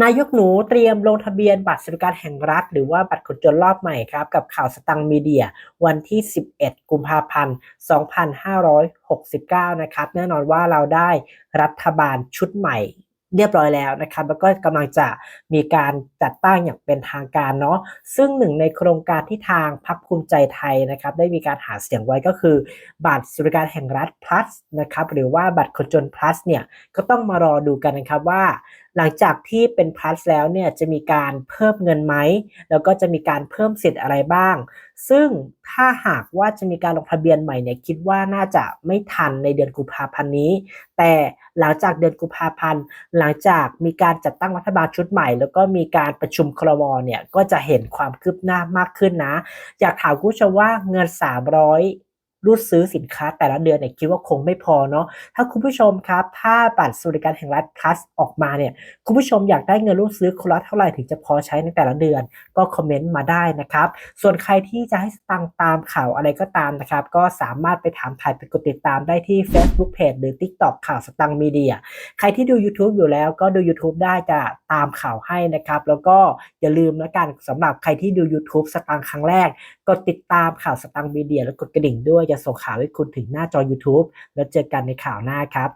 ນາຍົກໜູເຕຣີຍມລົງທະບຽນບັດສະຫວັດດີການແຫ່ງລັດ ຫຼືວ່າບັດຄົນຈົນລອບໃໝ່ ກັບຂ່າວສະຕັງມີເດຍ ວັນທີສິບເອັດ ກຸມພາພັນ ສອງພັນຫ້າຮ້ອຍຫົກສິບເກົ້າ ນະຄັບ. ແນ່ນອນວ່າເຮົາໄດ້ລັດຖະບານຊຸດໃໝ່ ຮຽບຮ້ອຍແລ້ວນະຄັບ ແລ້ວກໍກຳລັງຈະມີການຈັດຕັ້ງຢ່າງເປັນທາງການເນາະ. ຊຶ່ງໜຶ່ງໃນໂຄງການທີ່ທາງພັກພູມໃຈໄທນະຄັບ ໄດ້ມີການຫາສຽງໄວ້ ກໍຄືບັດສະຫວັດດີການແຫ່ງລັດ Plus ນະຄັບ ຫຼືວ່າບັດຄົນຈົນ Plus ເນ່ຍ ກໍຕ້ອງມາລໍດູກັນນະຄັບວ່າ ຫຼັງຈາກທີ່ເປັນ Plus ແລ້ວເນ່ຍ ຈະມີການເພີ່ມເງິນໄໝ ແລ້ວກໍຈະມີການເພີ່ມສິດອະໄລບ້າງ. ຊຶ່ງຖ້າຫາກວ່າຈະມີການລົງທະບຽນໃໝ່ເນ່ຍ ຄິດວ່າໜ້າຈະໄມ່ທັນໃນເດືອນກຸມພາພັນນີ້ ແຕ່ຫຼັງຈາກເດືອນກຸມພາພັນ ຫຼັງຈາກມີການຈັດຕັ້ງລັດຖະບານຊຸດໃໝ່ ແລ້ວກໍມີການປະຊຸມ ຄ.ລ.ມ. ເນ່ຍ ກໍຈະເຫັນຄວາມຄືບໜ້າມາກຂຶ້ນນະ. ຢາກຖາມຄຸນຜູ້ຊົມວ່າເງິນສາມຮ້ອຍ ຮູດຊື້ສິນຄ້າແຕ່ລະເດືອນເນ່ຍ ຄິດວ່າຄົງໄມ່ພໍເນາະ. ຖ້າຄຸນຜູ້ຊົມຄັບ ຖ້າບັດສະຫວັດດີການແຫ່ງລັດ Plus ອອກມາເນ່ຍ ຄຸນຜູ້ຊົມຢາກໄດ້ເງິນຮູດຊື້ຄົນລະເທົ່າໃດເຖິງຈະພໍໃຊ້ໃນແຕ່ລະເດືອນ ກໍຄອມເມັນມາໄດ້ນະຄັບ. ສ່ວນໃຄທີ່ຈະໃຫ້ສະຕັງຕາມຂ່າວອະໄລກໍຕາມນະຄັບ ກໍສາມາດໄປຖາມຖ່າຍ ໄປກົດຕິດຕາມໄດ້ທີ່ Facebook Page ຫຼື TikTok ຂ່າວສະຕັງມີເດຍ. ໃຄທີ່ດູ YouTube ຢູ່ແລ້ວ ກໍດູ YouTube ໄດ້ ຈະຕາມຂ່າວໃຫ້ນະຄັບ. ແລ້ວກໍຢ່າລືມລະກັນ ສຳລັບໃຄທີ່ດູ YouTube ສະຕັງຄັ້ງແລກ ກົດຕິດຕາມຂ່າວສະຕັງມີເດຍ ແລະ ກົດກະດິ່ງດ້ວຍ ຈະສົ່ງຂ່າວໃຫ້ຄຸນເຖິງໜ້າຈໍ YouTube. ແລ້ວເຈີກັນໃນຂ່າວໜ້າຄັບ.